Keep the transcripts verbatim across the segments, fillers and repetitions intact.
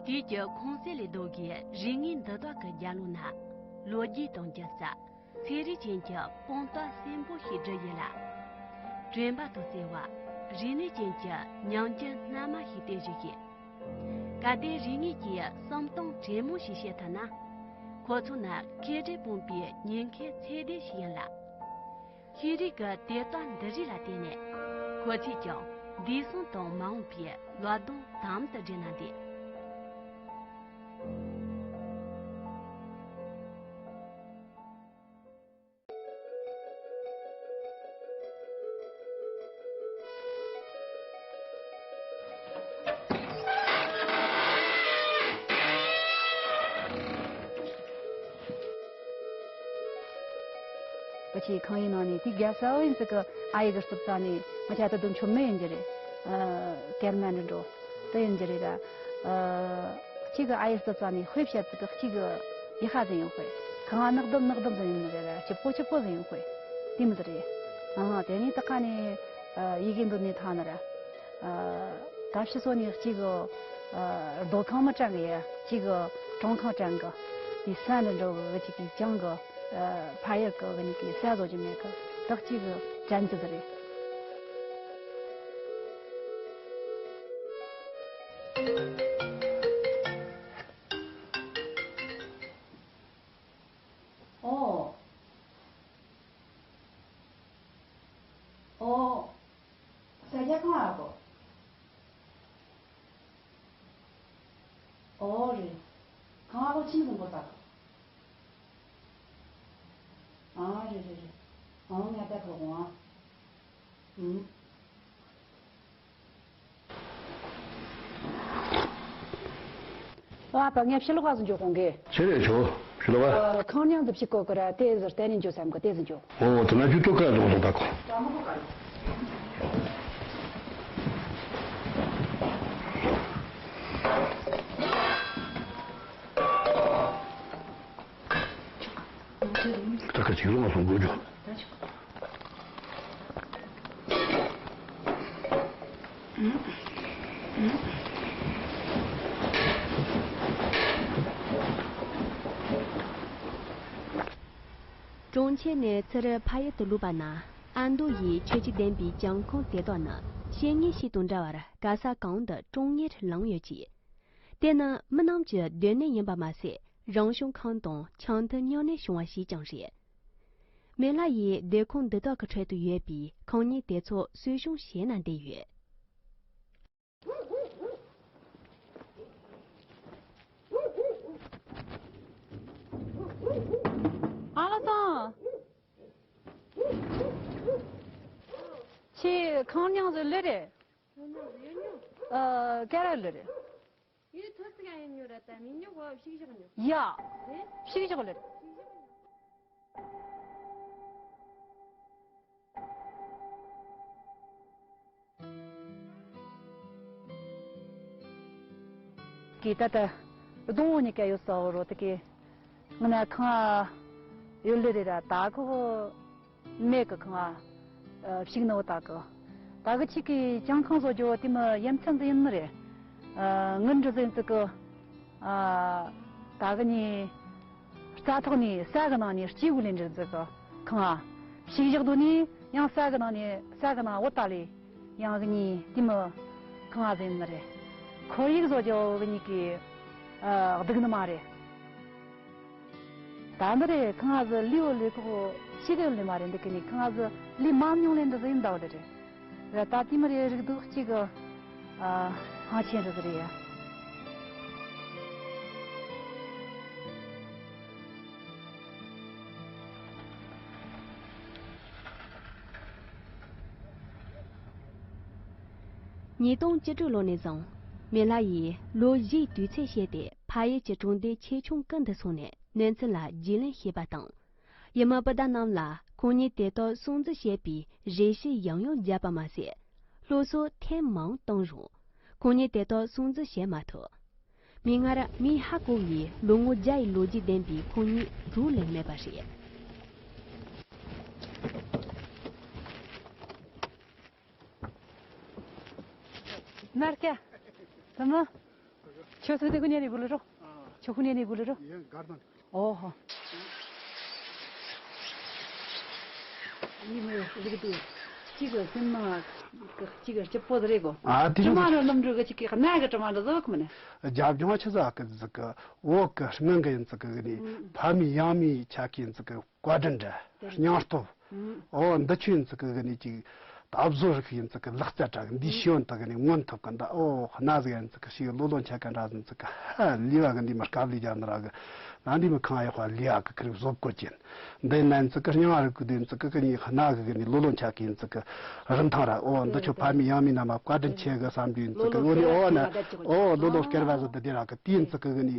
དུས་ཀྱི་ཁོང་གསལ་ལས་ལྡོག་གི་རིག་གནས་འདི་དག་གི་རྒྱབ་ལོགས་ན། ལོ་རྒྱུས་དང་སྒྱུ་རྩལ། ཚན་རིག་ཅན་གྱི་དཔང་རྟགས་གསོན་པོ་ཞིག་བསྒྲིགས་ཡོད་ལ། དྲན་པ་དང་བརྩེ་བ། རིག་གནས་ཅན་གྱི་ཉམས་འགྱུར་སྣ་མང་ཞིག་སྟེར་བཞིན་ཡོད། གལ་ཏེ་རིག་གནས་ཀྱི་བསམ་སྟངས་དྲང་མོ་ཞིག་བཤད་ཐུབ་ན། ཁོ་ཚོ་ནི་མཁས་གྲུབ་དཔོན་པོའི་ཉེན་ཁའི་ཚད་ལྡན་ཞིག་ཡིན་ལ། ཤེས་རིག་གི་དེབ་རྟགས་འདི་རིགས་ལ་བརྟེན་ནས། ཁོ་ཚོས་ཀྱང་འདས་སོང་དང་མ་འོངས་པའི་བློ་སྡོམ་དམ་དུ་བསྒྲིལ་གནང་སྟེ། ཕལ་ཆེར་ཁང་ཡིག་ནང་ནས་དེ་རྒྱལ་ས་བོ་ཡིན་ཙི་གི་ཨ་ཡེ་གི་རྩིབ་ཙ་ནས་ང་ཆ་ད་དུང་ཆོ་མེད་ཡིན་གྱི་རེད། ཨ་གལ་མ་འདྲི་འགྲོ་དེ་ཡིན་གྱི་རེད་ར། ཨ་གཅིག་གི་ཨ་ཡེ་རྩིབ་ཙ་ནས་དཔེ་བཤད་ཙི་གི་གཅིག་གི་ཡི་ཤ་ཟིན་ཡོང་དཔེ། ཁང་ང་ནག་དམ་ནག་དམ་ཟིན་ཡོང་ནི་རེད་ར། སྐྱིད་པོ་སྐྱིད་པོ་ཟིན་ཡོང་དཔེ། དེ་མི་ཟིག་རེད། ཨ་དེ་ནས་ད་ཁ་ནས་ཨ་ཡི་གེ་འདོན་ནས་ཐང་ནི་ར། ཨ་ད་ཕྱི་སོ་ནས་གཅིག་གི་ཨ་རྡོ་ཁང་མི་དྲན་གི་ཡ། གཅིག་གི་གྲོང་ཁང་དྲན་གི། དེ་ས་འདྲ་འགྲོ་གི་གཅིག་གི་ཅང་གི་ཨ་ཕ་ཡུལ་གི་གི་ནི་གི་ས་བཟོ་རྒྱུ་མེད་གི། ད་གཅིག་གི་དྲན་གི་ཟིག་རེད། ཨོ། ཨོ། ས་རྒྱ་གང་ཨ་གོ། ཨོ་རེད། གང་ཨ་གོ་ཆིན་གོང་གོ་ད་གོ། ཨ་རེད་རེད་རེད། ཨོ་ང་ད་གོ་གོ་ཨ། ཨུམ། ཨ་ཕ་ངས་ཕྱི་ལོགས་ག་ཟིག་འཇོག་གོང་གི། ཆེ་རེ་ཆོ། ཕྱི་ལོགས་ག་ཁང་ཉང་དུ་ཕྱི་བཀོད་ཀི་ར་དེ་ཟུར་བལྟས་ནས་འཇོག་བསམ་གི། དེ་ཟིག་འཇོག་ཨོ་དེ་ན་ཁྱོད་ཏོ་ཀ་ཟོག་ཟོག་ད་གོ། ད་ག་ཅིག་ལོང་སོང་དགོས་རྒྱུ། གྲོང་ཁྱེར་ནས་ཚུར་ཕ་ཡུལ་དུ་ལོག་པ་ན། ཨ་མདོ་ཡི་ཆོས་བརྒྱུད་ལྡན་པའི་གྱང་ཁང་དེ་དག་ནི་བཤེས་གཉེན་ཞིག་དང་འདྲ་བར་ག་ས་གང་དུ་ཀྲོང་ངེར་ལངས་ཡོད་ཅིང་། དེ་ནི་མི་རྣམས་ཀྱི་སྡོད་གནས་ཡིན་པ་མ་ཟད། རང་བྱུང་ཁམས་དང་འཆམ་མཐུན་མཉམ་གནས་བྱུང་བ་ཞིག་ཀྱང་རེད། མི་ལ་ཡི་སྡོད་ཁང་འདི་དག་གི་འཕྲོད་དུ་ཡོད་པའི་ཁང་རྙིང་དེ་ཚོ་གསོ་སྐྱོང་བྱས་ན་འདོད་ཡོད། ཨ་ལ་སང་། ཁྱེད་ཁང་རྙིང་ཟིག་ལོས་རེད། ཨ་ཀ་ར་ལོས་རེད། ཡུལ་ཐོ་སི་ག་ཡིན་ཉོ་ར་ད་མི་ཉོ་གོ་ཕྱུགས་ཞོག་ཉོ། ཡ། ཕྱུགས་ཞོག་ལེ། གི་ད་ད་རྡུང་བོ་ཉི་ཀ་ཡོད་ས་བོ་རོ་ད་གི་ང་ན་ཁང་ཡོད་ལེ་རེད་ར་ད་ཁོ། མེད་གི་ཁང་ཨ་ཕྱུགས་ནོ་ད་གི། ད་གི་ཅིག་གི་གྱང་ཁང་བཟོ་རྒྱུ་དེ་མི་ཡ་མཚན་ཟིག་ཡིན་ནི་རེད། ཨ་ངི་འདྲི་ཟིན་ཙི་གི། ཨ་ད་གི་ནི་རྩྭ་ཐོག་ནས་ས་གི་ནང་ནས་སྐྱེས་བུ་ལེན་འདྲི་ཟིག་གི་ཁང་ཨ་ཕྱུགས་བཞག་དུ་ནི་ཡང་ས་གི་ནང་ནས་ས་གི་ནང་འོ་ད་ལས་ཡང་གི་ནི་དེ་མི་ཁང་ཨ་ཟིན་ནི་རེད། ཁོར་ཡུག་བཟོ་རྒྱུ་གི་ནི་གི་ཨ་སྡུག་ནི་མ་རེད། ད་འདི་རེད་ཁང་ང་ཟི་ལི་འོ་ལི་ཁོ་ཤི་གི་ལི་མ་རེད། འདི་གི་ནི་ཁང་ང་ཟི་ལི་མ་མྱོང་ལེ་འདི་ཟི་ཡིན་ད་འོ་རེད་རེད། ད་ཏི་མ་རེད་རིག་འདུག་གཅིག་གི་ཨ་ཧང་ཆེན་རི་ཟི་རེད་ཡ། ཉིས་སྟོང་བཅུ་དྲུག་ལོ་ནས་བཟུང་། མི་ལ་ཡིས་ལོ་བཞིའི་དུས་ཚོད་བྱས་ཏེ། ཕ་ཡུལ་གྱི་གྲོང་སྡེ་ཆེ་ཆུང་ཀུན་ཏུ་སོང་ནས་གནོད་འཚེ་ལ་རྒྱུས་ལོན་བྱས་པ་དང་། ཡུལ་མི་སྤུན་ཟླ་རྣམས་ལ་ཁོང་ཉིད་དེ་དག་སྲུང་བརྩི་བྱེད་པའི་རེ་ཞུ་ཡང་ཡང་བརྒྱབ་པ་མ་ཟད། སློབ་གསོ་ཐེངས་མང་བཏང་རུང་། ཁོང་ཉིད་དེ་དག་སྲུང་བརྩི་བྱེད་མ་ཐུབ། མིག་སྔར་མིས་ཧ་གོ་བའི་ལོ་ངོ་བརྒྱ་ཡི་ལོ་རྒྱུས་ལྡན་པའི་ཁོང་ཉིད་རོ་ལངས་མེད་པ་རེད། མར་ཀ་དུ་མ། ཁྱོད་ཚོ་དེ་གུ་ཉལ་ནས་གུ་ལ་རོ། ཨ། ཁྱོད་གུ་ཉལ་ནས་གུ་ལ་རོ། ཡང་སྒར་དང་། ཨོ་ཧོ། ཡིན་མོད། ལིག་ཏུ། གཅིག་གི་སེམས་ནང་གཅིག་གི་སྐྱིད་པོ་ཟིག་རེད་གོ། ཨ་དེ་དྲི་མ་རུ་ལམ་འགྲོ་གི་གཅིག་གི་གནའ་གི་དྲི་མ་འདི་ཟོག་གི་མིན། རྒྱབ་ལྗོངས་ཆི་ཟིག་གི་ཟིག་གི་འོག་གི་སྔོན་གི་ཡིན་ཟིག་གི་གི་ནི་ཕ་མེས་ཡང་མེས་ཆ་གི་ཡིན་ཟིག་གི་བཀའ་དྲིན་འདྲ། སྙིང་སྟོབས། ཨོ་འདི་ཆོས་ཡིན་ཙི་གི་གི་ནི་ཅིག་ད་བཟོ་རིག་ཡིན་ཙི་གི་ལག་རྩལ་དྲག་འདི་ཤེས་ཡོན་དག་གི་ནི་མངོན་ཐུབ་གི་འདི། ཨོ་གནའ་ཟིག་ཡིན་ཙི་གི་ཞིག་ལོ་ལོ་འཆད་ག་འདྲ་ཟིན་ཙི་གི་ཧ་ལས་བ་གི་འདི་མི་སྐབས་ལས་རྒྱབ་ན་ར་གི་ན་འདི་མི་ཁང་ཡག་པ་ལས་ཡག་གི་ཁི་རིག་བཟོ་བཀོད་ཅན། འདི་ནན་ཙི་གི་སྙིང་རིག་གི་འདི་ཙི་གི་གི་ནི་གནའ་གི་གི་ནི་ལོ་ལོ་འཆད་གི་ཡིན་ཙི་གི་རིན་ཐང་ར། ཨོ་འདི་ཆོ་ཕ་མེས་ཡང་མེས་ན་མ་བཀའ་དྲིན་ཆེ་གི་བསམ་རྒྱུ་ཡིན་ཙི་གི། འོ་ནི་ཨོ་ན་ཨོ་ལོ་ལོ་སྐལ་བ་ཟིག་འདི་འདི་ར་གི་དེ་ཡིན་ཙི་གི་གི་ནི།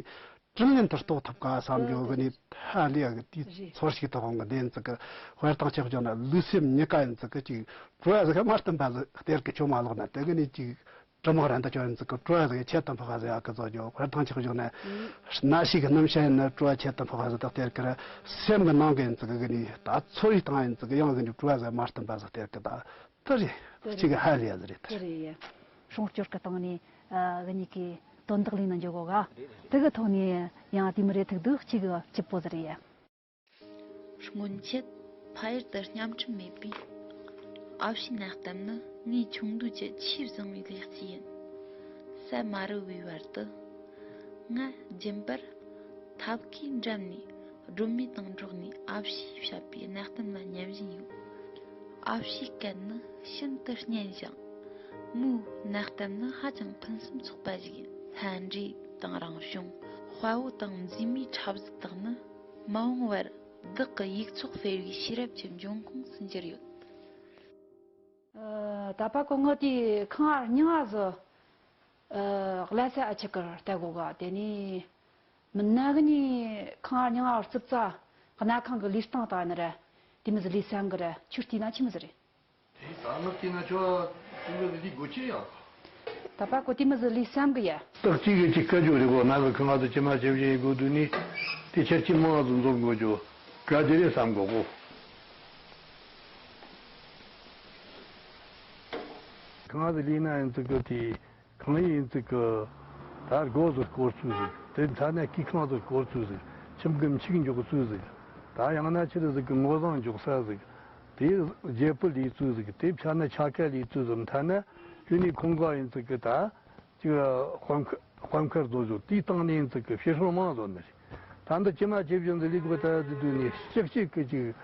དྲིན་ལན་དུ་གཏོགས་ཐུབ་ག་བསམ་རྒྱུ་གི་ནི་ཧ་ལས་གི་དེ་ཚོར་ཞིག་ཏུ་ཧོང་གི་འདི་ཡིན་ཙི་གི། དཔེར་བཏང་ཆ་བཞག་ན་ལུས་སེམས་གཉིས་ཀ་ཡིན་ཙི་གི་ཅིག་བྲོ་བ་ཟིག་མ་བསྟུན་པ་ཟིག་སྟེར་གི་ཆོ་མ་ལོག་ན་དེ་གི་ནི་ཅིག་དྲི་མ་ར་འདི་ཆོ་ཡིན་ཙི་གི་བྲོ་བ་ཟིག་ཆེད་དུ་འཕགས་ཟིག་ཡག་གི་བཟོ་རྒྱུ། དཔེར་བཏང་ཆ་བཞག་ན་གནའ་ཤུལ་གི་སྣུམ་ཞལ་ཡིན་ན་བྲོ་བ་ཆེད་དུ་འཕགས་ཟིག་ད་སྟེར་གི་ར། སེམས་གི་ནང་གི་ཡིན་ཙི་གི་གི་ནི་ད་ཚོར་ཡིག་དང་ཡིན་ཙི་གི་ཡང་གི་ནི་བྲོ་བ་ཟིག་མ་བསྟུན་པ་ཟིག་སྟེར་གི་ད། དེ་རེད། གཅིག་གི་ཧ་ལས་ཡ་ཟིག་རེད། དེ་རེད་ཡ། སྲུང་སྐྱོར་གི་སྟེང་ནས་ཨ་གི་གཉིས་ཀའི་དོན་དག་ལས་ནི་འཇོག་གོ་ག། དེ་གི་ཐོག་ནས་ཡང་དེ་མི་རེ་ཐུག་དུས་གཅིག་གི་སྐྱིད་པོ་ཟིག་རེད་ཡ། སྔོན་ཆད་ཕ་ཡུལ་དུ་བརྙན་འཕྲིན་མེད་པས། ཨ་ཕྱི་ནང་གཏམ་ནི་ངའི་ཆུང་དུས་ཀྱི་ཆེས་བཟང་བའི་ལེགས་སྐྱེས་ཡིན། ས་མ་རུབ་པའི་བར་དུ། ང་རྒྱུན་པར་ཐབ་ཀའི་འགྲམ་ནས་སྒྲོན་མེ་དང་འགྲོགས་ནས་ཨ་ཕྱིས་བཤད་པའི་གནའ་གཏམ་ལ་ཉན་བཞིན་ཡོད། ཨ་ཕྱིའི་སྐད་ནི་ཤིན་ཏུ་སྙན་ཞིང་། མོའི་གནའ་གཏམ་ནི་ཧ་ཅང་ཕུན་སུམ་ཚོགས་པ་ཞིག་ཡིན། ལྷ་འདྲེ་དང་རང་བྱུང་། དཔའ་བོ་དང་མཛེས་མའི་འཁྲབ་གཟུགས་དག་ནི་མ་འོངས་བར་བདག་གི་ཡིག་ཚོགས་སྤེལ་བའི་ཤེས་རབ་ཀྱི་འབྱུང་ཁུངས་སུ་གྱུར་ཡོད། ཨ། ད་པ་ཀོ་ངོ་དེ་ཁང་ཨར་རྙིང་ཨ་ཟི། ཨ། གླ་ས་ཨ་ཆི་ཀར་ལྟ་གོ་ག། དེ་ནས་མི་ན་གི་ནི་ཁང་ཨར་རྙིང་ཨ་རྩིབ་ཙ་གནའ་ཁང་གི་ལུས་སྟངས་ལྟ་ནི་ར། དེ་མི་ཟི་ལུས་སམ་གི་ར། ཆུ་བལྟས་ན་ཆི་མི་ཟི་རེད། དེ་ད་ངུ་བལྟས་ན་ཁྱོད་དེ་མི་ཟི་ལུས་དགོས་ཆེ་ཡང་། ད་པ་ཀོ་དེ་མི་ཟི་ལུས་སམ་གི་ཡ། སྟག་གཅིག་གི་གཅིག་སྐད་ཅོ་རེ་གོ་ན་གི་ཁང་ཨ་ཟི་ཅི་མ་ཅི་བཞིན་ཡིན་དགོས་དུས་ནི་དེ་ཆར་ཅི་མང་ཟི་འཛོམས་དགོས་ཅོ་ག་དེ་རེད་བསམ་གོ་གོ། ཁང་ཨ་ཟི་ལུས་ན་ཡིན་ཙི་གི་དེ། གང་ཡིན་ཙི་གི། ད་སྒོ་ཟིག་སྐོར་ཚུལ་ཟིག། དེ་མཐའ་ན་སྐུ་ཁང་ཟིག་སྐོར་ཚུལ་ཟིག། ཁྱིམ་གི་མཆོད་འཇོག་ཚུལ་ཟིག། ད་ཡང་ན་ཕྱིར་ཟིག་གི་ངོ་བཟང་འཇོག་ས་ཟིག། དེ་རྒྱལ་པོ་ལས་ཚུལ་ཟིག། དེ་ཕྱ་ན་ཆ་ཀ་ལས་ཚུལ་ཟིག། མཐའ་ན་ཡུལ་ནི་ཁོང་ག་ཡིན་ཙི་གི་ད་ཅིག་དཔལ་མཁར་དཔལ་མཁར་བཟོ་བཟོ་དེའི་སྟེང་ནས་ཡིན་ཙི་གི་ཕྱིར་སོང་མང་བཟོ་ནི་རེད། ད་འདི་ཅི་མ་ཇི་བཞིན་དུ་ལུས་དགོས་ད་དེ་དུས་ནས་ཤིག་ཤིག་གི་ཅིག།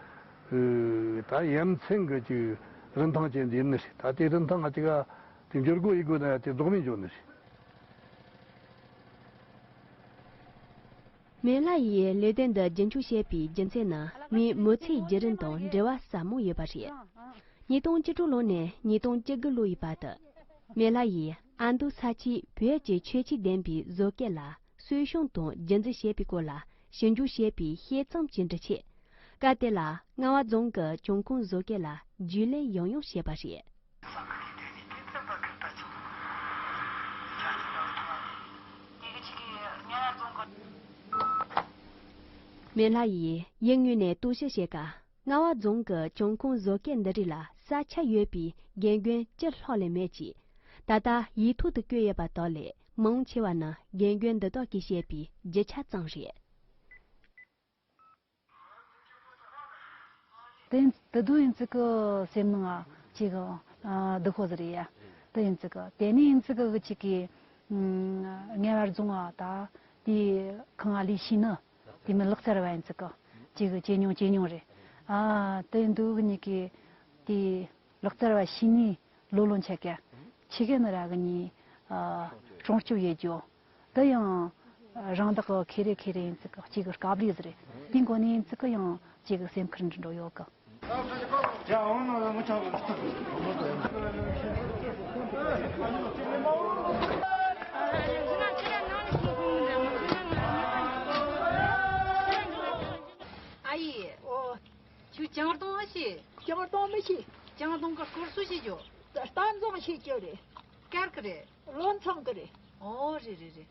ཨ། ད་ཡ་མཚན་གི་ཅིག་རིན་ཐང་ཅན་ཟེར་ནི་རེད། ད་དེ་རིན་ཐང་ང་ཅིག་ག་དེ་འབྱོར་དགོས་ཡི་དགོས་ན་ཡ་དེ་རྫོགས་མིན་འབྱོར་ནི་རེད། མེ་ལྷ་ཡིས་ལེ་ཚན་འདི་རྒྱུན་འཁྱོངས་བྱས་པའི་རྒྱུ་མཚན་ནི་མིའི་མི་ཚེའི་བརྒྱུད་རིམ་དང་འབྲེལ་བ་ཟབ་མོ་ཡོད་པ་རེད། ཉིས་སྟོང་བཅུ་དྲུག་ལོ་ནས་ཉིས་སྟོང་བཅུ་དགུ་ལོ་ཡི་བར་དུ། མེ་ལྷ་ཡིས་ཨ་མདོ་ས་ཆའི་བོད་ཀྱི་ཆོས་བརྒྱུད་ལྡན་པའི་བཟོ་བཀོད་ལ་གསོ་སྐྱོང་དང་རྒྱུན་འཛིན་བྱེད་པའི་སྐོར་ལ་ཞིབ་འཇུག་བྱས་པའི་དཔྱད་རྩོམ་གྱི་འབྲི་ཆེད། སྐབས་དེ་ལ་རྔ་བ་རྫོང་གི་གྱོང་ཁུངས་བཟོ་བཀོད་ལ་རྒྱུས་ལོན་ཡང་ཡང་བྱས་པ་རེད། མེ་ལྷ་ཡིས་ཡུལ་དངོས་ནས་རྟོག་ཞིབ་བྱེད་སྐབས། རྔ་བ་རྫོང་གི་གྱོང་ཁུངས་བཟོ་བཀོད་འདི་རིགས་ལ་ས་ཆ་ཡོད་པའི་རྒན་རྒོན་བཅུ་ལྷག་ལས་མེད་ཅེས། ད་ལྟ་ཡིག་ཐོག་ཏུ་བཀོད་ཡོད་པ་དག་ལས་མང་ཆེ་བ་ནི་རྒན་རྒོན་འདི་དག་གིས་བཤད་པའི་རྒྱུ་ཆ་ཙམ་རེད། དེ་དེ་དུས་ཡིན་ཙི་གི་སེམས་ནང་ཅིག་སྡུག་ཧོ་ཟི་རེད་ཡ། དེ་ཡིན་ཙི་གི་དེ་ནས་ཡིན་ཙི་གི་ཅིག་གི་ངེས་པར་བཟུང་བ་ད་དེ་ཁང་ཨ་ལི་ཤི་ནི། དེ་མི་ལག་རྩལ་བ་ཡིན་ཙི་གི་ཅིག་གི་ཇེ་ཉུང་ཇེ་ཉུང་རེད། ཨ་དེ་འདུག་གི་ཉིད་ཀྱི་དེ་ལག་རྩལ་བ་ཤི་ནི་ལོ་ལོན་ཆད་ཀྱི་ཆི་གེ་ནི་ར་གི་ཉིད་ཨ་སྲུང་སྐྱོབ་ཡེ་རྒྱུ། དེ་ཡང་རང་བདག་གི་ཁེ་རེ་ཁེ་རེ་ཡིན་ཙི་གི་གཅིག་གི་སྐབས་རེ་ཟིག་རེད། དེའི་འགོ་ནས་ཡིན་ཙི་གི་ཡང་གཅིག་གི་སེམས་ཁུར་འདྲི་འགྲོ་ཡོད་གི། ཨ་ཡེ། ཨོ། ཁྱོད་ཅང་ཏོང་ཨེ་ཤེས། ཅང་ཏོང་མི་ཤེས། ཅང་ཏོང་གི་སྐོར་སུ་ཤེས་རྒྱུ། ད་རྟ་འཛིང་ཤེས་རྒྱུ་རེད། དཀར་གི་རེད། བློ་འཚང་གི་རེད། ཨོ་རེད་རེད་རེད།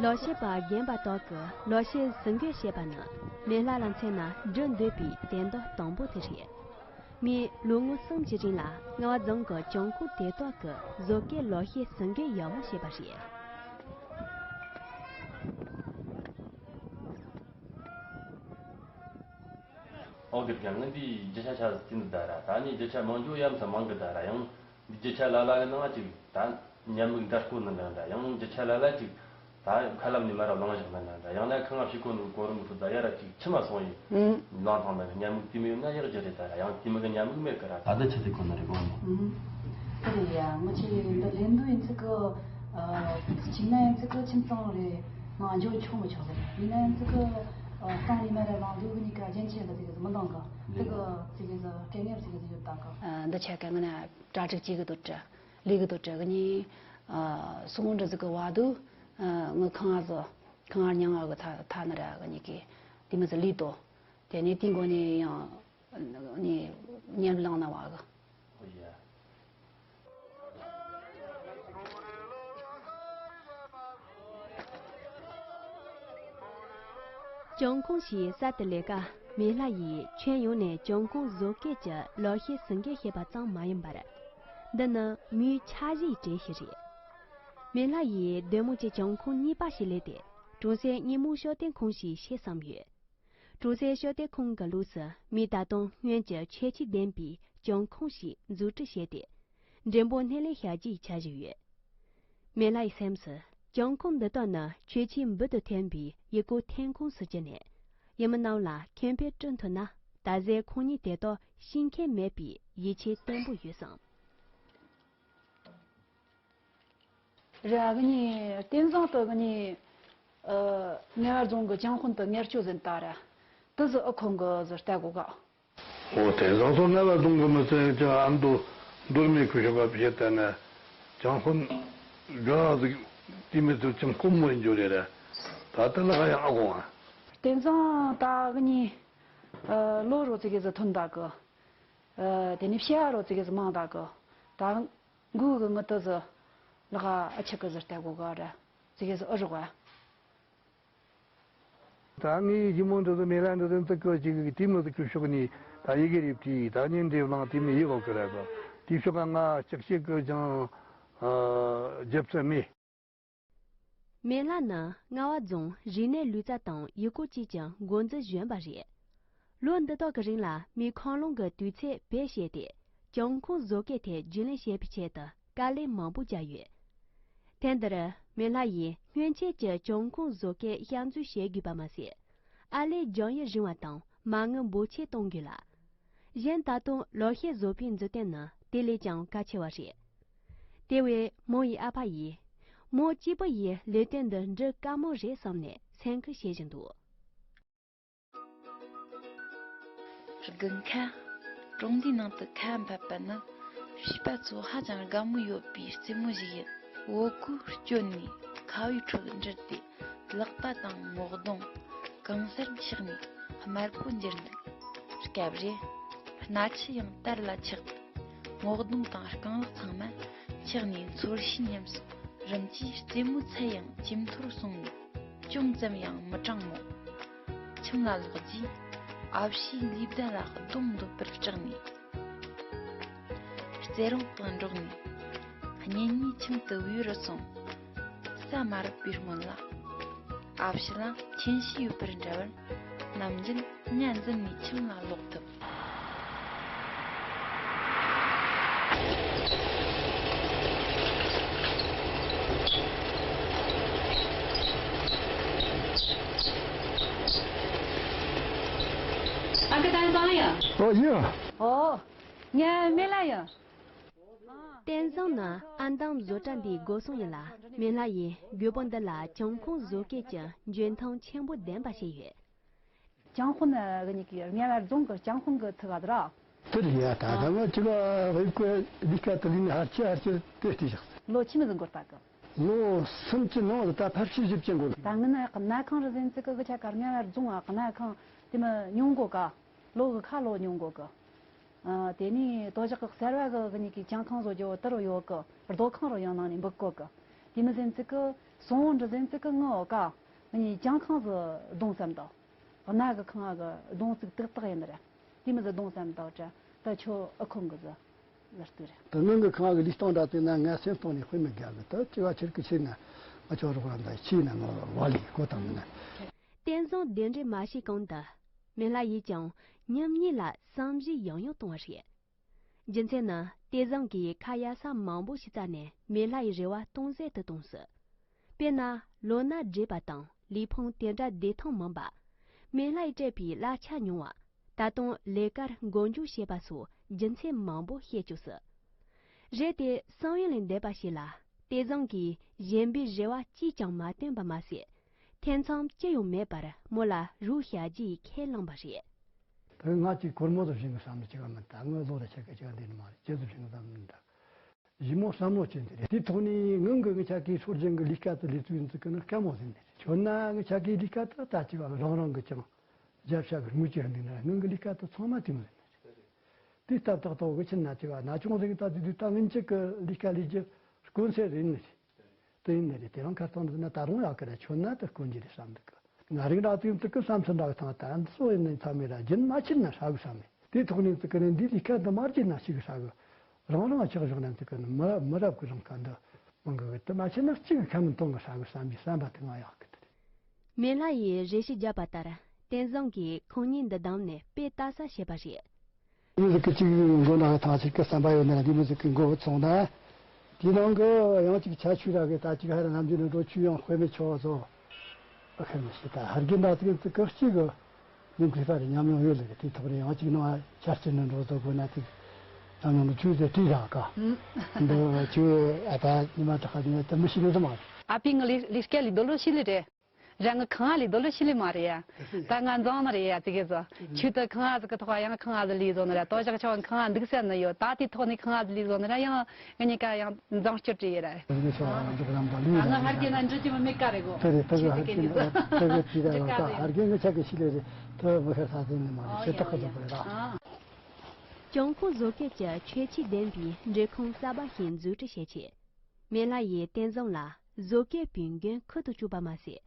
ལོ་ཤས་པ་རྒན་པ་དག་གིས་ལོ་ཤས་ཟིན་གོས་བྱེད་པ་ནི་མེ་ལྷ་ལ་མཚོན་ན་འགྲུབ་འདོད་པའི་དོན་དག་དང་པོ་དེ་རེད། མིས་ལོ་ངོ་གསུམ་གྱི་རིང་ལ་རྔ་བ་རྫོང་གི་གྱོང་ཁུངས་དེ་དག་གི་བཟོ་བཀོད་ལོ་ཤས་ཟིན་གོས་ཡག་མོ་བྱས་པ་རེད། ཨོ་གི་ཀྱང་ངི་འདི་རྒྱུ་ཆ་ཆ་ཟིན་ད་ར། ད་ནི་རྒྱུ་ཆ་མང་རྒྱུ་ཡམ་ས་མང་གི་ད་ར། ཡང་འདི་རྒྱུ་ཆ་ལ་ལ་གི་ནང་ཅིག་ད་ཉམས་མིག་འདྲ་སྐོར་ནང་འདྲ་འདྲ། ཡང་རྒྱུ་ཆ་ལ་ལ་ཅིག་ད་ཁ་ལམ་ནས་མ་ར་བླངས་བཞག་ནང་འདྲ་འདྲ། ཡང་ན་ཁང་ང་ཕྱི་སྐོར་ནང་གོ་རིམ་ཁྲོད་ད་ཡ་ར་ཅིག་ཕྱི་མ་སོང་ཡིན། ཨུམ། ལང་ཐང་ན་ཉམས་མིག་དེ་མི་ཡོད་ན་ཡག་རྒྱུ་རེད་ད་ར། ཡང་དེ་མི་གི་ཉམས་མིག་མེད་གི་ར། ད་ད་ཆི་ཟིག་གོ་ན་རེད་གོ་མོ། ཨུམ། ད་རེད་ཡ། ངི་ཆི་འདི་ལེན་འདུག་ཡིན་ཚིག་གི། ཨ། ཁྱིམ་ན་ཡིན་ཚིག་གི་ཁྱིམ་ཚང་རེད། ང་འཇོག་ཆོག་མི་ཆོག་ཟེར། ཡིན་ན་ཡིན་ཚིག་གི། ཨ། སྟེང་ནས་མ་ར་ལང་འདུག་གི་ནི་ཀ་རྒྱན་ཆེ་འདི་ཟིག་གི་མི་འདང་གི། དེ་གི་ཟིག་གི་ཟིག་སྐད་ངན་ཟིག་གི་ཟིག་ཡོད་ད་གི། ཨ། འདི་ཆ་ག་ངི་ན་གྲ་སྒྲིག་བྱེད་གི་འདུག་དྲ། ལས་གི་འདུག་དྲ་གི་ནི། ཨ། སོང་འདྲ་ཟིག་གི་བ་འདུག་ཨ། ངི་ཁང་ང་ཟིག་ཁང་ང་མྱང་ང་གི་ཐ་ཐ་ན་ར་གི་ནི་གི་དེ་མི་ཟིག་ལས་དོ། དེ་ནས་དེའི་མགོ་ནས་ཡང་ནི་ཉམས་བླངས་གནང་བ་གི། ཨོ་ཡ། བྱང་ཁོངས་ཤིག་གསར་དུ་ལས་ཀ། མེ་ལྷ་ཡིས་ཁྱོན་ཡོངས་ནས་བྱང་ཁོངས་བཟོ་སྐད་ཀྱི་ལག་ཤེས་ཟིན་གྱི་ཤེས་པ་ཙམ་མ་ཡིན་པར། འདི་ནི་མིའི་འཆར་གཞིའི་གྲས་ཤིག་རེད། མེ་ལྷ་ཡིས་འདེམས་མོ་གྱི་བྱང་ཁོངས་གཉིས་པ་ཞིག་ལས་ཏེ། གྲོང་གསེབ་སྙེ་མོ་ཤོ་ཏན་ཁོངས་ཤིག་ཤེས་བསམ་ཡོད། གྲོང་གསེབ་ཤོ་ཏན་ཁོངས་ཀྱི་ལུགས་སུ་མིས་ད་དུང་སྔོན་གྱི་ཁྱད་ཆོས་ལྡན་པའི་བྱང་ཁོངས་ཤིག་འཛུགས་སྐྲུན་བྱས་ཏེ། འགྲེམས་སྤོ་སྣེ་ལེན་བྱ་རྒྱུའི་འཆར་གཞི་ཡོད། མེ་ལྷ་ཡི་སེམས་སུ་བྱང་ཁོངས་འདི་དག་ནི་ཁྱད་ཆོས་འབུར་དུ་ཐོན་པའི་ཡུལ་སྐོར་ཐོན་ཁུངས་སུ་གྱུར་ནས། ཡུལ་མི་རྣམས་ལ་ཁེ་ཕན་བསྐྲུན་ཐུབ་ན་ད་གཟོད་ཁོང་ཉིད་དེ་དག་ཤེས་མཁན་མེད་པའི་ཡིད་ཆེས་བརྟན་པོ་ཡོད་བསམ། རེད། ཨ་གི་ནི་བསྟན་བཟང་དུ་གི་ནི། ཨ། རྔ་བ་རྫོང་གི་བྱང་ཁོངས་དུ་ངར་ཆོ་ཟིན་ད་ར། དུ་ཟི་ཨི་ཁོང་གི་ཟི་ལྟ་གོ་ག། ཨོ་དེ་བཟང་སོ་རྔ་བ་རྫོང་གི་མི་སེར་ཀྱང་ཨ་མདོ་མདོ་སྨད་ཁུལ་ཤོག་ག་བྱེད་ལྟ་ན། བྱང་ཁོངས་དགའ་ཟིག་དེ་མི་ཚོ་ཅང་ཁོམ་མོ་ཡིན་རྒྱུ་རེད་ར། ད་ལྟ་ལ་ཧ་ཡང་ཨ་གོང་ཨ། བསྟན་བཟང་ད་གི་ནི། ཨ། ལོ་རོ་ཙི་གེ་ཟི་ཐོན་ད་གི། ཨ། དེ་ནི་ཤེས་ཨ་རོ་ཙི་གེ་ཟི་མང་ད་གི། ད། འགུག་གི་ངི་ཏི་ཟི། ལག་ཨ་ཆི་གི་ཟི་ལྟ་གོ་ག་ར། ཙི་གེ་ཟི་ཨི་རོག་ཨ། ད་ངའི་ཞི་མོ་འདི་ཟི་མེ་ལ་འདི་ཟི་ཙི་གི་ཅིག་གི་དེ་མི་ཟི་ཁྱོད་ཤོག་ནི་ད་ཡི་གེ་རེ་བྲིས་ད་ཉིན་འདྲེ་བླངས་དེ་མི་ཡི་གོ་གི་ར་གོ་དེ་ཤོག་ང་ཅག་ཤེས་གི་ཅང་རྒྱབ་ཚད་མེད། མེ་ལྷ་ནི་རྔ་བ་རྫོང་རིག་གནས་ལུས་རྩལ་དང་ཡུལ་སྐོར་བཅས་ཀྱི་འགོ་འཛིན་གཞོན་པ་རེད། ལོ་འདི་དག་གི་རིང་ལ་མི་ཁང་ལོང་གི་དུས་ཚོད་བེད་སྤྱད་དེ་བྱང་ཁོངས་བཟོ་སྐལ་ཐད་རྒྱུས་ལོན་བྱེད་པའི་ཆེད་དུ་དཀའ་ལས་མང་པོ་བརྒྱབ་ཡོད། ཐེངས་འདིར་མེ་ལྷ་ཡིས་སྔོན་ཆད་ཀྱི་བྱང་ཁོངས་བཟོ་སྐལ་གཤག་འཛུགས་བྱེད་དགོས་པ་མ་ཟད། ཨ་ལས་ལྗང་ཡུར་རིང་བ་དང་མ་དངུལ་འབོར་ཆེ་གཏོང་དགོས་ལ། གཞན་ད་དུང་ལག་ཤེས་བཟོ་པའི་མཛུབ་སྟོན་ནི་དེ་ལས་ཀྱང་གལ་ཆེ་བ་རེད། དེ་བས་མོ་ཡི་ཨ་ཕ་ཡིས། མོ་གཅིག་པུ་ཡིས་ལས་དོན་འདི་འགྲུབ་དཀའ་མོ་རེད་བསམ་ནས་སེམས་ཁུར་བྱེད་བཞིན་འདུག་དགུན་ཁ། གྲོང་སྡེའི་ནང་དུ་ཁ་འབབ་པ་ནི་བྱིས་པ་ཚོ་ཧ་ཅང་དགའ་མོས་ཡོད་པའི་རྩེད་མོ་ཞིག་ཡིན། བོད་གོས་གྱོན་ནས་ཁ་བའི་ཁྲོད་འགྲིལ་ཏེ་ལག་པ་དང་ངོ་གདོང་གང་སར་འཁྱག་ནས་དམར་པོ་འགྱུར་འདུག་སྐབས་རེ་སྣ་ཆུ་ཡང་དར་ལ་ཆགས་ཏེ་ངོ་གདོང་དང་རྐང་ལག་ཚང་མ་འཁྱག་ནས་ཚོར་ཤེས་ཉམས་སོང་། རིམ་གྱིས་རྩེད་མོའི་ཚད་ཡང་ཇེ་མཐོར་སོང་ནས། ཅུང་ཙམ་ཡང་མི་གྲང་མོད། ཁྱིམ་ལ་ལོག་རྗེས་ཨ་ཕྱིས་ལུས་གདན་ལ་གདོང་འདོད་པར་སྐྲག་ནས། རྩེད་རོང་དུ་འགྲོགས་ནས་གཉེན་ཉེའི་ཁྱིམ་དུ་བུད་རུ་སོང་། ས་མ་རུབ་པའི་སྔོན་ལ་ཨ་ཕྱི་ལ་མཁྱེན་གཤིས་ཡོད་པར་འདྲ་བར་ནམ་རྒྱུན་གཉའ་འཛིན་ནས་ཁྱིམ་ལ་ལོག་ཐུབ། ཨ་ཁུ་ཏན་ཙང་ཡ། ཨོ་ཡ། ཨོ། ངའི་མེ་ལ་ཡ། བསྟན་བཟང་ནི་ཨ་མདང་བཟོ་གྲྭ་འདིའི་སྒོ་སྲུང་ཡིན་ལ། མེ་ལྷ་ཡིས་རྒད་པོ་འདི་ལ་བྱང་ཁོངས་བཟོ་སྐལ་གྱི་འཇོན་ཐང་ཆེན་པོ་ལྡན་པ་ཞིག་ཡོད། བྱང་ཁོངས་ནི་གི་ཉིད་ཀྱི་རྔ་བ་རྫོང་གི་བྱང་ཁོངས་ཀྱི་ཐུག་ག་དུ་ར། དེར་ཡ་ད་ཨ། ག་ང་ཅི་ག་བའི་ཀོ་ལི་ཀ་ཏི་ལི་ནི་ཧར་ཅི་ཧར་ཅི་དེ་ལྟའི་ཞག་ལོ་ཆི་མི་ཟིན་གོ་ད་གི། ལོ་སུམ་ཅུ་ནང་ལ་ད་ཕལ་ཆེར་བཞི་བཅུ་འགོར། ད་ངི་ན་གནའ་ཁང་རུ་ཟིན་ཙི་གི་གི་ཆ་ག་རྔ་བ་རྫོང་ཨ་གནའ་ཁང་དེ་མི་ཉུང་གོ་ག། ལོ་གི་ཁ་ལོ་ཉུང་གོ་གི། ཨ། དེ་ནས་དོ་ཞག་གི་གསར་བ་གི་གི་ཉིད་ཀྱི་བྱང་ཁང་བཟོ་རྒྱུ་དེ་རུ་ཡོད་གི། རྡོ་ཁང་རུ་ཡང་ནང་ནས་འབུད་གོ་གི། དེ་མི་ཟིན་ཙི་གི་སོང་འདྲི་ཟིན་ཙི་གི་ངི་འོ་ག་ངི་བྱང་ཁང་ཟི་གདོང་བསམ་དོ། གནའ་གི་ཁང་གི་གདོང་ཙིག་ཏག་ཏག་ཡིན་ར། དེ་མི་ཟི་གདོང་བསམ་དོ་དྲ་ད་ཆོ་ཨི་ཁོང་གི་ཟི་ཟི་ལྟོས་ར། ད་ནང་གི་ཁང་གི་ལུས་སྟངས་འདྲ་དེ་ན་ང་སེམས་གཏོང་ནས་དཔེ་མི་དགའ་གི། ད་ཅི་བ་ཁྱེར་གི་ཕྱིར་ན་ང་ཆོ་རོགས་ར་འདའ་ཕྱིར་ན་ང་བ་ལི་གོ་དང་ན། བསྟན་བཟང་གདན་འདྲེན་མ་བྱས་གོང་དུ། མེ་ལྷ་ཡིས་ཀྱང་ཉིན་གཉིས་ལ་བསམ་གཞིག་ཡང་ཡང་གཏོང་བ་རེད། རྒྱུ་མཚན་ནི་ལྟས་བཟང་གིས་ཁ་ཡ་ས་མང་པོ་ཞིག་བཙལ་ནས་མེ་ལྷ་ཡི་རེ་བ་སྟོང་ཟད་དུ་གཏོང་སྲིད། དཔེར་ན་ལོ་ན་བགྲེས་པ་དང་ལུས་ཕུང་དེ་འདྲ་བདེ་ཐང་མིན་པ། མེ་ལྷ་ཡིས་སྤྲད་པའི་གླ་ཆ་ཉུང་བ། ད་དུང་ལས་ཀར་མགོ་འཇུག་བྱེད་པ་སོགས་རྒྱུ་མཚན་མང་པོ་བཤད་བཅུག་སྲིད། རེད་དེ་བསམ་ཡུལ་ལས་འདས་པ་ཞིག་ལ་ལྟས་བཟང་གིས་གཞན་པའི་རེ་བ་གཅིག་ཀྱང་མ་བཏོན་པ་མ་ཟད། ཐེ་ཚོམ་ཅི་ཡང་མེད་པར་མོ་ལ་རོགས་བྱ་རྒྱུ་ཡི་ཁས་བླངས་པ་རེད། ད་ང་གཅིག་སྒོར་མོ་དང་བཞིན་གི་བསམ་བློ་ཅིག་མི་འདུག་ངའི་བློ་ལ་ཆེ་གི་ཅིག་འདི་ནི་མ་རེད། ཇི་ཙམ་བཞིན་གི་བསམ་བློ་འདྲ། ཞི་མོ་བསམ་བློ་ཅན་དེ་རེད། དེའི་ཐོག་ནས་ངང་གི་ངི་ཆ་གི་སྲོལ་རྒྱུན་གི་ལས་ཀ་དེ་ལས་ཚུལ་ཡིན་ཚུལ་གི་ནི་དཀའ་མོ་ཟིན་ནི་རེད། ཁྱོད་ན་ངི་ཆ་གི་ལས་ཀ་དེ་ད་ཅིག་རང་རང་གི་ཀྱང་བརྒྱབ་བྱ་གི་དངུལ་ཅིག་འདུག་ན་ངང་གི་ལས་ཀ་དེ་ཚང་མ་དེ་མོ་ཟིན་ནི་རེད། དེ་སྟབས་ཏག་ཏག་གི་ཕྱིན་ན་ཅིག་ན་ཆུང་ཟིག་ད་དེ་དུས་ད་ངན་ཅིག་གི་ལས་ཀ་ལས་རྒྱུ་དཀོན་སེ་རེད་ནི་རེད། དེ་ཡིན་ནི་རེད། དེ་རིང་ཁ་སང་འདི་ན་ད་རུང་ཡག་གི་རེད། ཁྱོད་ན་དེ་དཀོན་གྱི་རེད་བསམ་འདུག་གི། ང་རིག་ར་དུས་དུ་གི་བསམ་ཚུལ་འདྲ་གི་ཐང་ད་འདི་སོ་ཡིན་ནི་ཚ་མེད་ར་རྒྱུན་མ་ཆད་ན་ཧྲ་གི་བསམ་མེད། དེའི་ཐོག་ནས་དུ་གི་ནི་འདི་ལས་ཀ་འདི་མ་རྒྱུན་ན་ཞིག་ཧྲ་གི། རང་རང་ཆགས་བཞག་ན་དུ་གི་ནི་མི་མི་རབས་གི་རང་ཀ་འདི་མང་གི་གི་དུ་མ་ཆད་ན་གཅིག་གི་ཁ་མི་གཏོང་གི་ཧྲ་གི་བསམ་གྱི་བསམ་པ་དེ་ང་ཡག་གི་དེ་རེད། མེ་ལྷ་ཡིས་རེ་ཞིག་བརྒྱབ་པ་ལྟར་བསྟན་བཟང་གིས་ཁང་རྙིང་འདི་བསྡམས་ནས་དཔེ་ལྟ་ས་བྱས་པ་རེད། ཡིན་ཟིག་གི་གཅིག་མགོ་ནག་ཐང་ཆེ་གི་བསམ་པ་ཡོད་ན་འདི་མི་ཟིག་གི་མགོ་བུ་ཚོང་ན། དེའི་ནང་གི་ཡང་གཅིག་ཆ་ཆུ་ར་གི་ད་གཅིག་ཧ་ར་ནམ་རྒྱུན་ནི་འགྲོ་ཆུ་ཡང་དཔེ་མེད་ཆོག་བཟོ། ཨ་ཁེར་མི་ཤེས་ད་ཧར་གི་འདྲ་ཚིག་ཚིག་གི་གཅིག་གི་ཉིན་གི་ཧ་ར་ཉམས་མྱོང་ཡོད་ལ་གི་དེའི་ཐོག་ནས་ཡང་གཅིག་ནང་ཆ་རྐྱེན་ནི་འགྲོ་བཟོ་དགོས་ན་ཚིག་ཉམས་མྱོང་ནི་ཆུ་ཟེར་བྲིས་ར་ག་འདི་ཆུ་ཨ་ད་ཉི་མ་དྲག་ག་ཉི་མ་དུ་མི་ཤེས་ནི་ཟི་མ། ཨ་པི་ང་ལི་ལི་སྐད་ལི་རྡོ་ལོ་ཤི་ལི་རེད། རང་གི་ཁང་ང་ལས་རྡོ་ལོ་ཤི་ལི་མ་རེད་ཡ། ད་ང་འཛང་ནི་རེད་ཡ་དེ་གས་ཟོ། ཆུ་ད་ཁང་ང་ཟིག་གི་ཐོག་ཡང་ཁང་ང་ཟིག་ལས་ཟོ་ནི་ར་ཏོ་ཞག་ཆོག་ཁང་ང་འདུག་སེ་ནི་ཡོད། ད་དེ་ཐོག་ནས་ཁང་ང་ཟིག་ལས་ཟོ་ནི་ར་ཡང་ང་གཉིས་ཀ་ཡང་འཛང་སྐྱོ་བྲིས་ཡི་ར། ང་ཚོ་འཇོག་རམ་པ་ལུས་ང་ཧར་གྱི་ན་འདྲི་གྱི་མི་མེད་ཀ་རེད་གོ། དེ་རེད་ད་གི་ཧར་གྱི་ན་ད་གི་དེ་ར་ད་ཧར་གྱི་ང་ཆ་གི་ཤི་ལེ་རེད་ད་མི་ཤར་ས་དེ་ནི་མ་རེད་ཤེ་ཐག་གི་ཟོ་གི་རེད་ད། གྱང་ཁོངས་བཟོ་སྐད་ཀྱི་ཁྱད་ཆོས་ལྡན་པའི་འབྲི་ཁུངས་གསར་པ་ཞིག་འཛུགས་སྐྲུན་བྱེད་ཆེད། མེ་ལྷ་ཡིས་བསྟན་བཟང་ལ་བཟོ་སྐད་པའི་འགན་ཁུར་དུ་བཅུག་པ་མ་ཟད།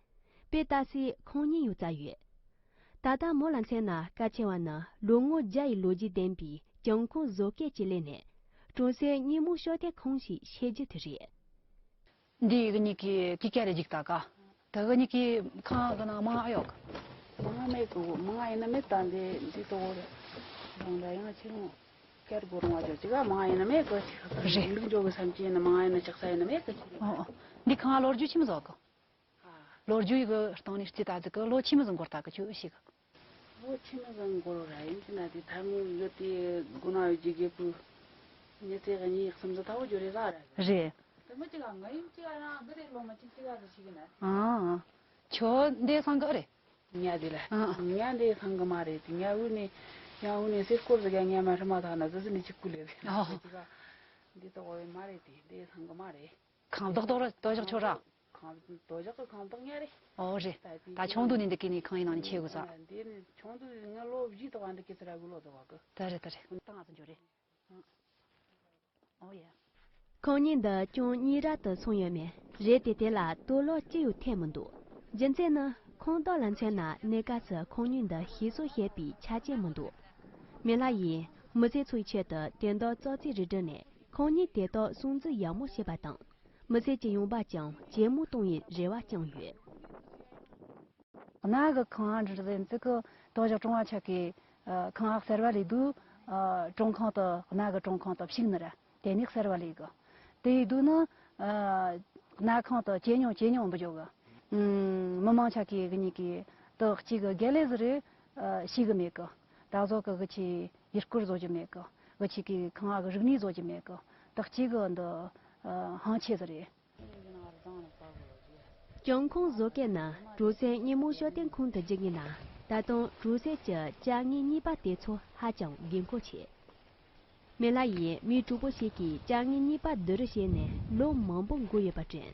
དཔེ་ལྟ་སའི་ཁང་རྙིང་ཡང་བཙལ་ཡོད། ད་ལྟ་མོ་ལ་མཚོན་ན་གལ་ཆེ་བ་ནི་ལོ་ངོ་བརྒྱ་ཡི་ལོ་རྒྱུས་ལྡན་པའི་གྱང་ཁོངས་བཟོ་སྐད་ཀྱི་ལས་ནས་གྲོང་གསེབ་སྙེ་མོ་ཤོ་ཐེ་ཁོངས་ཞེས་བཤད་རྒྱུ་དེ་རེད། འདི་གི་གཉིས་ཀྱི་ཀི་ཀ་རེ་འཇིག་ད་ག་ད་གི་གཉིས་ཀྱི་ཁང་གི་ནང་མང་ཡོད་གི། མང་མེད་གི་མང་ཡིན་ན་མེད་ད་འདི་འདི་ཏོ་རེད། རང་ལ་ཡང་ཆེ་མོ། ཀར་གོ་རུང་བ་ཅོ་ཅི་ག་མང་ཡིན་ན་མེད་གི་ཅི་ག་རེད། ལུག་འཇོག་གི་བསམ་གྱི་ཡིན་ན་མང་ཡིན་ན་ཅག་ས་ཡིན་ན་མེད་གི་ཅི་ག་ཨོ་ཨོ། འདི་ཁང་ལོ་རྒྱུས་ཆི་མོ་ཟིག་གི། ཨ། ལོ་རྒྱུས་གི་སྟེང་ནས་རྩིས་ད་ཟིག་གི་ལོ་ཆི་མོ་ཟིག་འགོར་ད་གི་ཁྱོད་ཨེ་ཤེས་གི། ལོ་ཆི་མོ་ཟིག་འགོར་ར་ཡིན་གྱི་ན་དེ་ཐ་མི་གི་དེ་དགུ་ན་ཡོད་ཀྱི་རྒད་པོ་མྱི་ཚེ་གི་གཉིས་གསུམ་ཟིག་ཐ་བོ་འཇོ་རེ་ཟ་ར་རེད། དེ་མི་གཅིག་ག་ང་ཡིན་གཅིག་ག་རང་གི་དེ་ལོ་མ་གཅིག་གཅིག་ག་ཟིག་ཤེས་གི་ན། ཨ། ཁྱོད་འདི་སང་གི་རེད། ཉ་དེ་ལ། ཨ། ཉ་དེ་སང་གི་མ་རེད་དེ་ཉ་འུ་ནས་ཉ་འུ་ནས་སེ་སྐོར་ཟིག་ག་ཉ་མ་ཧྲི་མ་ཐག་ན་ཟི་ཟི་ནས་གཅིག་ཀུ་ལེ་རེད། ཨོ། གཅིག་ག་འདི་ཏོ་གོ་བའི་མ་རེད་དེ་འདི་སང་གི་མ་རེད། ཁང་བདག་དོ་ར་དོ་ཞག་ཆོ་ར། ཁང་དོ་ཞག་གི་ཁང་བདག་ཉ་རེད། ཨོ་རེད། ད་དེ་ད་ཆུང་དུས་ནས་འདི་གི་ནས་ཁང་ཡིན་ནང་ནས་ཆེ་དགོས་ས། འདི་ནས་ཆུང་དུས་ང་ལོ་བཞི་ཏོ་ག་འདི་གི་ཚེ་ར་གི་ལོ་ཏོ་ག་གི། ད་རེད་ད་རེད་ད་ང་ཚོ་འཇོ་རེད། ཨོ་ཡ། ཁང་རྙིང་འདི་ཅུང་རྙིང་རབས་དུ་སོང་ཡོད་མེད་རེད་དེ་དེ་ལ་དུག་ལོག་ཅི་ཡང་ཐེབས་མི་འདུག་རྒྱུ་མཚན་ནི་ཁང་ཐོག་ལ་མཚོན་ན་གནས་སྐབས་སུ་ཁང་རྙིང་འདི་ཞིག་གསོ་བྱེད་པའི་ཆ་རྐྱེན་མི་འདུག་མེ་ལྷ་ཡིས་མི་སེར་ཚོའི་ཆེད་དུ་དེ་འདྲ་ཙག་ཙིག་རེ་བསྒྲིལ་ནས་ཁང་རྙིང་དེ་དག་སྲུང་བརྩི་ཡག་མོ་བྱེད་པ་དང་མི་སེར་གྱི་ཡོང་འབབ་ཀྱང་ཇེ་མང་གཏོང་བའི་རེ་བ་བཅངས་ཡོད། གནའ་གི་ཁང་བ་འདྲ་ཟེར་ཚིག་གི་དོ་ཞག་གྲོང་བ་ཆག་གི་ཁང་བ་གསར་བ་ལས་དུ་གྲོང་ཁང་དུ་གནའ་གི་གྲོང་ཁང་དུ་ཕྱུགས་ནི་ར་དེ་ནི་གསར་བ་ལས་གི་དེ་ཡི་དུ་ནི་གནའ་ཁང་དུ་ཇེ་ཉུང་ཇེ་ཉུང་འབུ་འཇོག་གི་མི་མང་ཆག་གི་གི་ཉིད་ཀྱི་དུ་གཅིག་གི་དགེ་ལས་ཟི་རེ་ཤེས་གི་མེད་གི་ད་བཟོ་གི་གི་ཆི་ཡུལ་སྐོར་བཟོ་རྒྱུ་མེད་གི་གི་ཆི་གི་ཁང་བ་གི་རིག་གནས་བཟོ་རྒྱུ་མེད་གི་དུ་གཅིག་གི་འདི་ཧང་ཆེ་ཟི་རེད། གྱང་ཁོངས་བཟོ་མཁན་ནི་གྲོང་གསེབ་སྙེ་མོ་ཤོ་ཏན་ཁོངས་དུ་འཇུག་ངེས་ན་ད་དུང་གྲོང་གསེབ་ཀྱི་ཅ་དངོས་གཉིས་པ་དེ་ཚོ་ཧ་ཅང་དགོས་མཁོ་ཆེ། མེ་ལྷ་ཡིས་མི་གྲོགས་པོ་ཞིག་གིས་ཅ་དངོས་གཉིས་པ་བསྡུ་རུབ་བྱས་ནས་ལོ་མང་པོ་འགོར་ཡོད་པ་དྲན།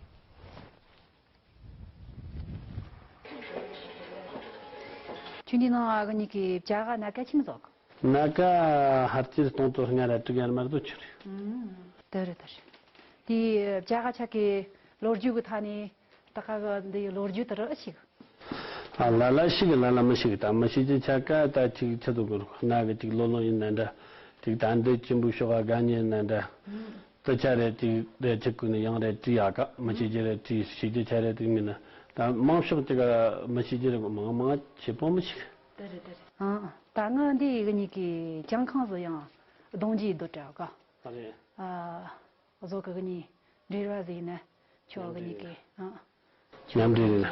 ཁྱོད་འདི་ནང་ཨ་གི་གཉིས་ཀྱི་བྱ་ག་སྣ་ཁ་ཆི་མོ་ཟིག་སྣ་ཁ་ཧར་ཅིར་སྟོང་དུ་ལྔ་ར་དྲུག་ཡར་མར་དུ་ཆུ་རེད། ཨུམ། དེ་རེད་དེ་རེད། དེའི་བྱ་ག་ཆ་གི་ལོ་རྒྱུས་ཀྱི་ཐད་ནས་ད་ག་གི་འདི་ལོ་རྒྱུས་དེ་རུ་ཨེ་ཤེས་གི་ཨ་ལ་ལ་ཤེས་གི་ལ་ལ་མི་ཤེས་གི་ད་མི་ཤེས་ཀྱི་ཆ་ག་ད་ཅིག་ཆི་དུ་གུ་རུ་སྣ་གི་ཅིག་ལོ་ལོ་ཡིན་ན་འདྲ། ཅིག་ད་འདི་གཅིན་པོ་ཤོག་ག་དགའ་ཉེ་ཡིན་ན་འདྲ། ཨུམ། དུ་ཆ་རེ་ཅིག་རེ་ཆི་གུ་ནི་ཡང་རེ་བྲིས་ཡག་ག་མི་ཤེས་ཀྱི་རེ་བྲིས་ཤེས་ཀྱི་ཆ་རེ་ཅིག་མིན་ན་ད་མང་ཤོག་ཅིག་ག་མི་ཤེས་ཀྱི་རེ་མང་མང་ཆེ་པོ་མི་ཤེས་གི་དེ་རེད་དེ་རེད། ཨ། ད་ང་འདི་གི་གཉིས་ཀྱི་ཅང་ཁང་སུ་ཡང་གདོང་གྱི་སྡོད་དྲ་ག་ཨ་རེད། ཨ། བཟོ་གི་གཉིས་འབྲེལ་བ་ཟིག་ནས་ཆོག་གི་གཉིས་ཀྱི། ཨ། མཉམ་འབྲེལ་རེད།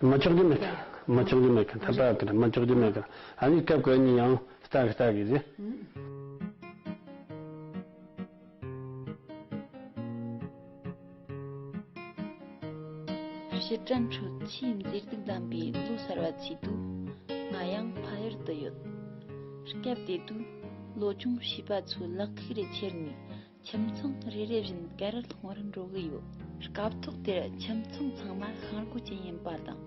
ཨ། མི་ཆོག་རྒྱུ་མེད་གི། མི་ཆོག་རྒྱུ་མེད་གི། འཐད་པ་གི་མི་ཆོག་རྒྱུ་མེད་གི། ཨ་ནི་སྐབས་གི་གཉིས་ཡང་ལྟ་གི་ལྟ་གི་ཟེར། ཕྱིར་དྲན་ཁྲོད་ཆེས་མཛེས་སྡུག་ལྡན་པའི་ལོ་གསར་བ་ཚེས་དུས་ང་ཡང་ཕ་ཡུལ་དུ་ཡོད། སྐབས་དེ་དུས་ལོ་ཆུང་བྱིས་པ་ཚོའི་ལག་ཁུག་རེ་ཁྱེར་ནས་ཁྱིམ་ཚང་རེ་རེ་བཞིན་གར་སློང་བར་འགྲོ་གི་ཡོད། སྐབས་ཐོག་དེར་ཁྱིམ་ཚང་ཚང་མ་ཤིང་སྒོ་ཅན་ཡིན་པ་དང་།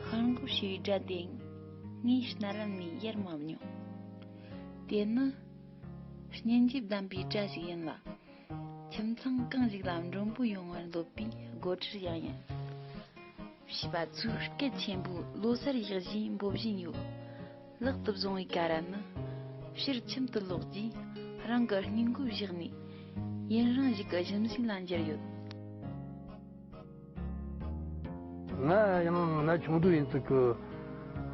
ཤིང་སྒོ་ཞེས་པའི་སྒྲ་དེ་ངས་གནའ་རབས་ནས་ཡར་མ་མྱོང་། དེ་ནི་སྙན་འཇེབས་ལྡན་པའི་སྒྲ་ཞིག་ཡིན་ལ། ཁྱིམ་ཚང་གང་ཞིག་ལ་མགྲོན་པོ་ཡོང་བར་འདོད་པའི་དགོད་བྲོ་ཡང་ཡིན། བྱིས་པ་ཚོས་སྐད་ཆེན་པོས་ལོ་གསར་ཡག་ཞེས་འབོད་བཞིན་ཡོད། ལག་ཏུ་བཟུང་བའི་ཀ་ར་ནི་ཕྱིར་ཁྱིམ་དུ་ལོག་རྗེས་རང་གི་སྙིང་གོ་བཞག་ནས་ཡུན་རིང་ཞིག་གི་གཞི་འཛིན་ལ་འགྱུར་ཡོད། ང་ཡང་ན་ཆུང་དུས་ཡིན་ཙི་གི་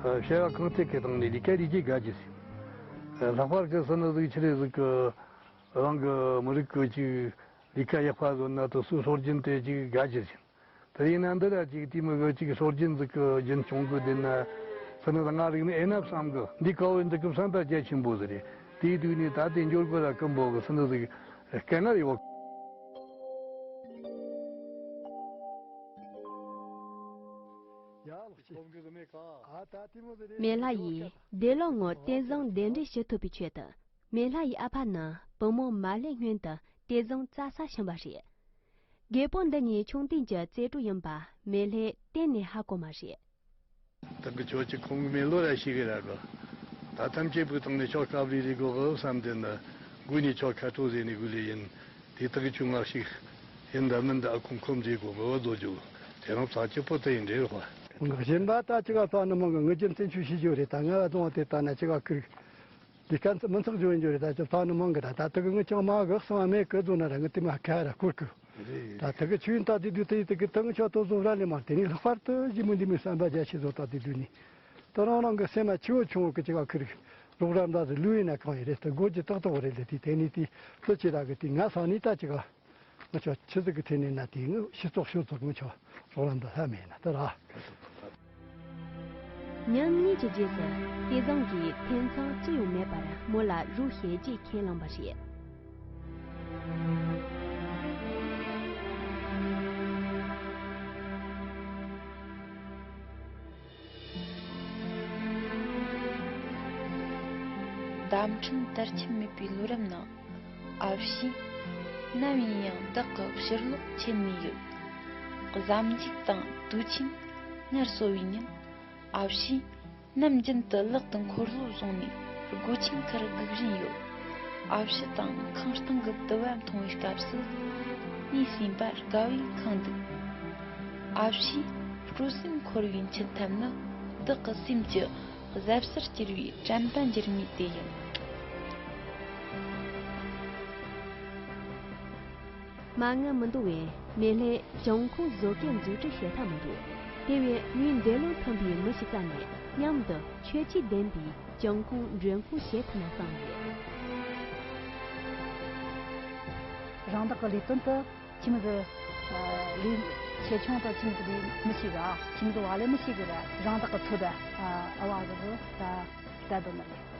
བྱ་བ་གང་ཐད་ཀྱི་སྟེང་ནས་ལས་ཀ་ལས་རྒྱུ་དགའ་རྒྱུ་ཟིག་ལྷག་པར་གི་སུ་ནི་ཟིག་ཆི་རེད་ཟིག་གི་རང་གི་མི་རིགས་ཀྱི་ཅིག་ལས་ཀ་ཡག་པ་བཟོ་ན་དུ་སུ་སྲོལ་རྒྱུན་དེ་ཅིག་དགའ་རྒྱུ་ཟིག་དེ་ཡིན་ན་འདི་ལ་ཅིག་དེ་མི་གི་ཅིག་སྲོལ་རྒྱུན་ཟིག་གི་རྒྱུན་སྐྱོང་གི་བསྡད་ན་སུ་ནི་ང་རིག་ནི་ཨེ་ན་བསམ་གི། འདི་ག་བོ་འདི་གི་བསམ་པ་རྒྱ་ཆེན་པོ་ཟིག་རེད། དེའི་དུས་ནས་ད་དེ་འབྱོར་དགོས་ལ་ཀུན་པོ་གི་སུ་ནི་ཟིག་དཀའ་ངལ་ཡོད། མེ་ལྷ་ཡིས་འདས་ལོ་ངོ་དེ་བཟང་གདན་འདྲེན་ཞུ་ཐུབ་པའི་ཆེད་དུ། མེ་ལྷ་ཡི་ཨ་ཕ་ནི་བུ་མོ་མ་ལྷའི་སྔོན་དུ་དེ་བཟང་རྩྭ་ས་ཕྱིན་པ་རེད། རྒད་པོ་འདི་ཉིད་ཆུང་དུས་ཀྱི་རྩེ་དྲུག་ཡིན་པ་མེ་ལྷས་གཏན་ནས་ཧ་གོ་མ་རེད། ད་གི་ཁྱོད་ཀྱི་ཁོང་གི་མེ་ལོ་ར་ཞིག་གི་ར་གི། ད་ཐམས་ཅད་པོའི་སྟེང་ནས་ཁྱོད་སྐབས་ལས་རིག་གོ་གི་བསམ་དེ་ནི་དགུ་ནས་ཁྱོད་ཁ་ཐོ་ཟེར་ནས་དགུ་ལས་ཡིན། དེ་དག་གི་ཆུང་མ་ཞིག་ཡིན་ད་མིན་ད་ཁོང་ཁོམ་རེ་གོ་གི་བཟོ་རྒྱུ། དེ་རང་ཚ་ཅི་པོ་དེ་ཡིན་རེད་རོགས། གཞན་པ་ད་ཅི་ག་ཚ་ནི་མང་གི་ངུ་རྒྱུ་མཚན་ཆུ་ཤི་རྒྱུ་རེད། ད་ང་བཙོང་བ་དེ་ད་ན་ཅི་ག་ཁུར། ལས་ཀ་མི་ཚོགས་བྱུང་ཡོད་རེད། ད་ཅི་ཚ་ནི་མང་གི་ད་ད་དག་གི་ངུ་ཅང་མ་གི་གསང་བ་མེད་གི་བཟོ་ན་ར་ངུ་དེ་མ་ཁ་ར་ཁུར་གི། ད་དག་གི་ཆུ་ཡིན་ད་དེ་དུས་དེ་ཡིན་དག་གི་ཏང་ཆོག་ཏོ་བཟོ་ར་ལས་མར་དེ་ནི་ལྷག་པར་དུ་ཞི་མོ་འདི་མི་བསམ་པ་རྒྱ་ཆེ་བཟོ་ད་དེ་དུས་ནི། ད་རང་རང་གི་སེམས་མ་ཆེ་བོ་ཆུང་བོ་གི་ཅི་ག་ཁུར་གི། རོགས་རམ་འདྲ་ཟིག་ལུས་ཡིན་ན་གང་ཡིན་རེད། ད་སྒོ་ཅི་ཏག་ཏག་རེད་ལས་དེ་དེ་ནི་དེ་ལྟ་ཅི་ར་གི་དེ་ང་ས་ནི་ད་ཅི་ག་ང་ཆོ་ཆི་ཟིག་གི་ཐད་ནས་ན་དེ་ངུ་ཤི་ཙོག་ཤོ་ཙོག་ངུ་ཆོ་རོགས་རམ་འདྲ་ལྷ་མེད་ན་ད་ར། ཉིན་གཉིས་ཀྱི་རྗེས་སུ་དེ་བཟང་གིས་འཐེན་ཚང་ཅི་ཡང་མེད་པར་མོ་ལ་རོགས་བྱེད་ཅེས་ཁས་བླངས་པ་རེད། བརྡ་འཕྲིན་དར་ཁྱབ་མེད་པའི་ལོ་རབས་ནང་། ཨ་ཕྱིས་ནམ་ཡིན་ཡང་བདག་གི་ཕྱིར་ལོག་ཆེན་ནས་ཡོད། གཟའ་མཇུག་དང་དུས་ཆེན་སྔར་སོ་བའི་ཉིན། ཨ་ཕྱིས་ནམ་རྒྱུན་དུ་ལག་ཏུ་འཁོར་ལོ་བཟུང་ནས་སྒོ་ཆེན་ཁར་སྒུག་བཞིན་ཡོད། ཨ་ཕྱི་དང་ཁང་སྟེང་གི་དུ་བ་མཐོང་བའི་སྐབས་སུ། ངའི་སེམས་པ་དགའ་བས་ཁེངས་འདུག་ཨ་ཕྱིས་སྤྲོ་སེམས་འཁོལ་བའི་འཆི་ཐབས་ནི་བདག་གི་སེམས་ཀྱི་གཟབ་གསལ་གྱུར་བའི་དྲན་པ་འགྱུར་མེད་དེ་ཡིན། མ་ངུ་མི་འདུག་བས་མེ་ལྷས་བྱང་ཁོངས་བཟོ་སྐད་འཛུགས་སྐྲུན་བྱེད་ཐབས་མི་འདུག་དེ་བས་ངས་འདས་ལོ་མཐུན་པའི་མི་ཞིག་བཙལ་ནས་མཉམ་དུ་ཆོས་བྱེད་ལྡན་པའི་བྱང་ཁོངས་མགྲོན་ཁོངས་བྱེད་ཐུབ་ན་བསམ་ཡོད། རང་བདག་གི་ལས་དོན་དུ་ཁྱིམ་གྱི་ལས་ཆེ་ཆུང་དང་ཁྱིམ་གྱི་ལས་མི་ཞིག་ག་ཁྱིམ་གྱི་བ་ལས་མི་ཞིག་གི་རང་བདག་གི་ཚོད་ད་ཨ་བ་གི་ད་ད་དོ་ནི་རེད།